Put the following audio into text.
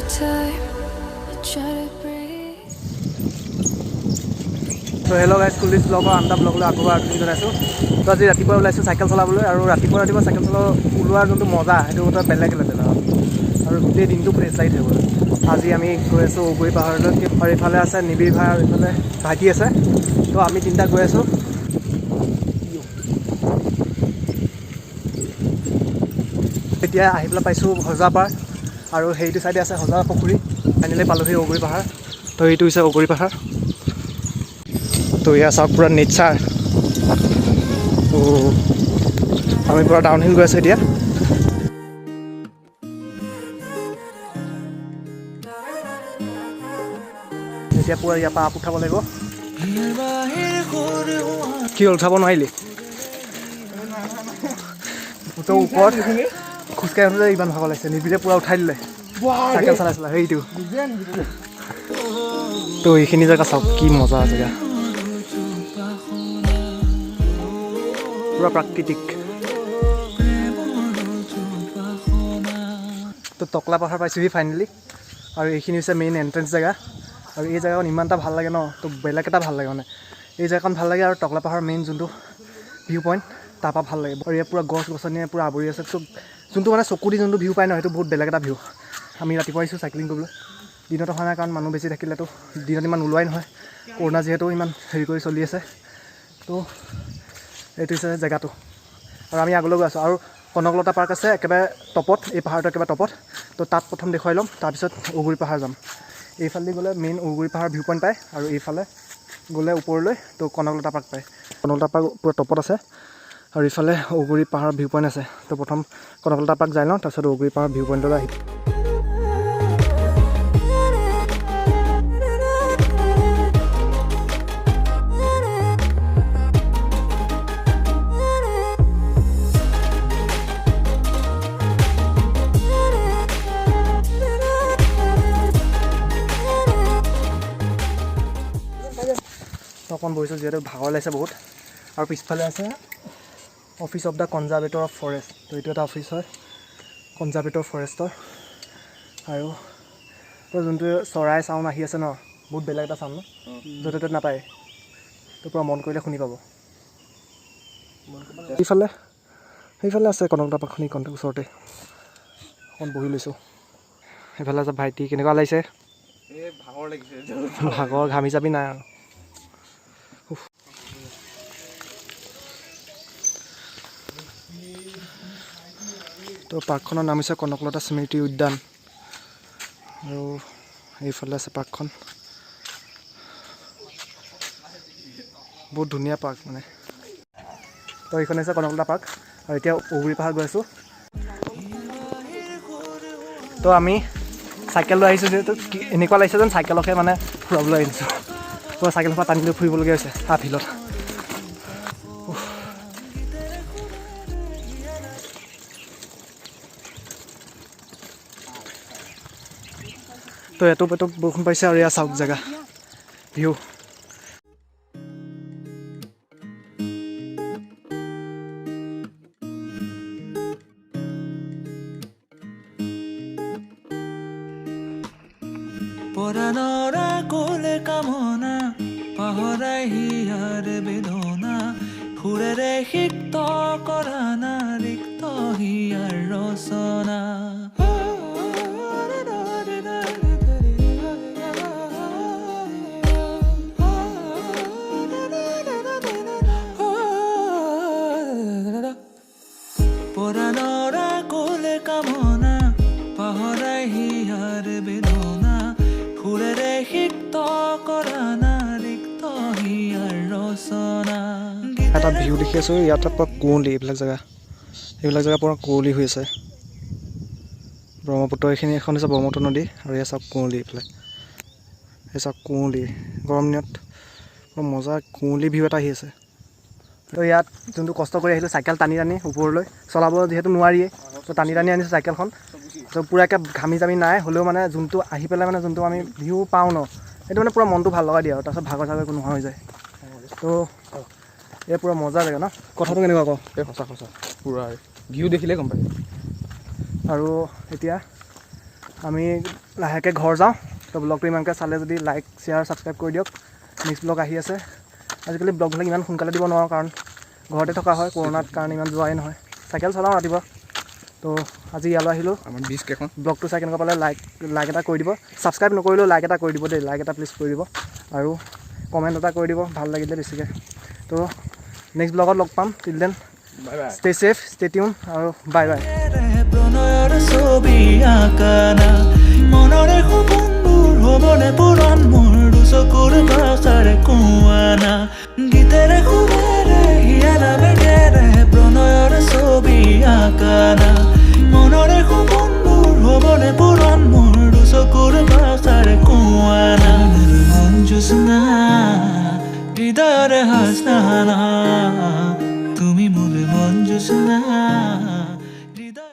time I try to breathe. তো hello' guys, Kuldeep ব্লগৰ আন এটা ব্লগলৈ আকৌ এবাৰ আদৰণি জনাইছোঁ। তো আজি ৰাতিপুৱা ওলাইছোঁ চাইকেল চলাবলৈ আৰু ৰাতিপুৱা ৰাতিপুৱা চাইকেল চলোৱা ওলোৱাৰ যোনটো মজা সেইটো এটা বেলেগ লেভেল আৰু গোটেই দিনটো ফ্ৰেছ লাগি থাকিব। আজি আমি গৈ আছোঁ ঔগুৰি পাহাৰলৈ আৰু এইফালে আছে নিবিড় ভাই আৰু এইফালে ভাইটি আছে। তো আমি তিনিটা গৈ আছোঁ। এতিয়া আহি পেলাই পাইছোঁ সজাপাৰ আৰু সেইটো চাইডে আছে সজা পুখুৰী। ফাইনেলি পালোহি ঔগুৰি পাহাৰ। তো এইটো হৈছে ঔগুৰি পাহাৰ। তো এয়া চাওক পূৰা নেচাৰ। তো আমি পূৰা ডাউনহিল গৈ আছোঁ এতিয়া। এতিয়া পূৰা ইয়াৰ পৰা আপ উঠাব লাগিব। কি হ'ল, উঠাব নোৱাৰিলি? তো ওপৰত খোজকাঢ়ি উঠোঁতে ইমান ভাগৰ লাগিছে, নিবিড়ে পূৰা উঠাই দিলে চাইকেল চলাই চলাই সেইটো। তো এইখিনি জেগা চাওক কি মজা জেগা, পূৰা প্ৰাকৃতিক। তো টকলা পাহাৰ পাইছোঁহি ফাইনেলি আৰু এইখিনি হৈছে মেইন এণ্ট্ৰেঞ্চ জেগা। আৰু এই জেগাখন ইমান এটা ভাল লাগে ন, তো বেলেগ এটা ভাল লাগে মানে এই জেগাখন ভাল লাগে। আৰু টকলা পাহাৰৰ মেইন যোনটো ভিউ পইণ্ট তাৰপৰা ভাল লাগে। আৰু ইয়াত পূৰা গছ গছনিয়ে পূৰা আৱৰি আছে। তো যোনটো মানে চকু দি যোনটো ভিউ পায় ন, সেইটো বহুত বেলেগ এটা ভিউ। আমি ৰাতিপুৱা আহিছোঁ চাইক্লিং কৰিবলৈ, দিনত অহা নাই কাৰণ মানুহ বেছি থাকিলেতো দিনত ইমান ওলোৱাই নহয়, কৰোণা যিহেতু ইমান হেৰি কৰি চলি আছে। তো এইটো হৈছে জেগাটো আৰু আমি আগলৈ গৈ আছোঁ। আৰু কনকলতা পাৰ্ক আছে একেবাৰে টপত, এই পাহাৰটো একেবাৰে টপত। তো তাত প্ৰথম দেখুৱাই ল'ম, তাৰপিছত ঔগুৰি পাহাৰ যাম। এইফালেদি গ'লে মেইন ঔগুৰি পাহাৰ ভিউ পইণ্ট পায় আৰু এইফালে গ'লে ওপৰলৈ তো কনকলতা পাৰ্ক পায়। কনকলতা পাৰ্ক পূৰা টপত আছে আৰু ইফালে ঔগুৰি পাহাৰৰ ভিউ পইণ্ট আছে। তো প্ৰথম কনকলতা পাৰ্ক যাই লওঁ, তাৰপিছত ঔগুৰি পাহাৰ ভিউ পইণ্টলৈ আহিম। অকণমান বহিছোঁ যিহেতু ভাগৰ লাগিছে বহুত। আৰু পিছফালে আছে office of the conservator of forest. তো এইটো এটা অফিচ হয় কনজাৰ্ভেটৰ ফৰেষ্টৰ। আৰু যোনটো চৰাই চাউণ্ড আহি আছে ন, বহুত বেলেগ এটা চাউণ্ড ন, য'তে ত'তে নাপায়। তো পূৰা মন কৰিলে শুনি পাব। সেইফালে আছে কনকলতা পাৰ্কখন, এইকণতে ওচৰতে। অকণ বহি লৈছোঁ। সেইফালে আছে ভাইটি, কেনেকুৱা লাগিছে? ভাগৰ ঘামি চাপি নাই আৰু। তো পাৰ্কখনৰ নাম হৈছে কনকলতা স্মৃতি উদ্যান আৰু এইফালে আছে পাৰ্কখন, বহুত ধুনীয়া পাৰ্ক মানে। তো এইখন হৈছে কনকলতা পাৰ্ক আৰু এতিয়া ঔগুৰি পাহাৰ গৈ আছোঁ। তো আমি চাইকেল লৈ আহিছোঁ যিহেতু এনেকুৱা লাগিছে যেন চাইকেলকহে মানে ফুৰাবলৈ আহিছোঁ। পূৰা চাইকেলৰ পৰা টানি লৈ ফুৰিবলগীয়া হৈছে আফিলত। তো এটোপ এটোপ বৰষুণ পাইছে আৰু এয়া চাওক জেগা ভিউ। পৰাণৰা কোলে কামনা পাহৰাই হিয়াৰ বেদনা সুৰেৰে সিক্ত কৰা না ৰিক্ত হিয়াৰ ৰচনা। পৰাণৰা কোলে কামনা পাহৰাই হিয়াৰ বেদনা সুৰেৰে সিক্ত কৰা না ৰিক্ত হিয়াৰ ৰচনা। এটা ভিউ দেখি আছোঁ ইয়াত পূৰা কুঁৱলী, এইবিলাক জেগা, এইবিলাক জেগা পূৰা কুঁৱলী হৈ আছে। ব্ৰহ্মপুত্ৰ এইখিনি এখন হৈছে ব্ৰহ্মপুত্ৰ নদী আৰু এয়া চাওক কুঁৱলী, এইফালে এই চাওক কুঁৱলী। গৰম দিনত পূৰা মজা কুঁৱলী ভিউ এটা আহি আছে। তো ইয়াত যোনটো কষ্ট কৰি আহিলোঁ চাইকেল টানি টানি ওপৰলৈ, চলাব যিহেতু নোৱাৰিয়ে, তো টানি টানি আনিছোঁ চাইকেলখন। তো পূৰা একে ঘামি জামি নাই হ'লেও মানে যোনটো আহি পেলাই মানে যোনটো আমি ভিউ পাওঁ ন, সেইটো মানে পূৰা মনটো ভাল লগাই দিয়ে আৰু তাৰপিছত ভাগৰ চাগৰ একো নোহোৱা হৈ যায়। তো এই পূৰা মজা জেগা ন। কথাটো কেনেকুৱা ক? এই সঁচা সঁচা পূৰা ভিউ দেখিলে গম পায়। আৰু এতিয়া আমি লাহেকৈ ঘৰ যাওঁ। তো ব্লগটো ইমানকৈ চালে যদি লাইক, শ্বেয়াৰ, ছাবস্ক্ৰাইব কৰি দিয়ক। নেক্সট ব্লগ আহি আছে। আজিকালি ব্লগবিলাক ইমান সোনকালে দিব নোৱাৰোঁ, কাৰণ ঘৰতে থকা হয় কৰোণাত কাৰণে, ইমান যোৱাই নহয়। চাইকেল চলাওঁ ৰাতিপুৱা। তো আজি ইয়ালৈ আহিলোঁ। আমাৰ 20 কেইখন। ব্লগটো চাই কেনেকুৱা পালে লাইক এটা কৰি দিব। ছাবস্ক্ৰাইব নকৰিলেও লাইক এটা কৰি দিব দেই। লাইক এটা প্লিজ কৰি দিব আৰু কমেণ্ট এটা কৰি দিব ভাল লাগিলে বেছিকৈ। তো নেক্সট ব্লগত লগ পাম। Till then, bye bye. Stay safe, stay tune আৰু বাই বাই। প্ৰণয়ৰ ছবি আঁকানা, মনৰে সপোনবোৰ হ'বনে পূৰণ মোৰ, দুচকুৰ ভাষাৰে কোৱানা। গীতেৰে, সুৰেৰে, হিয়াৰ বেগেৰে প্ৰণয়ৰ ছবি আঁকানা, মনৰে সপোনবোৰ হ'বনে পূৰণ মোৰ, দুচকুৰ ভাষাৰে কোৱানা। মন জোৎস্না, হৃদয়ৰে হাসনা।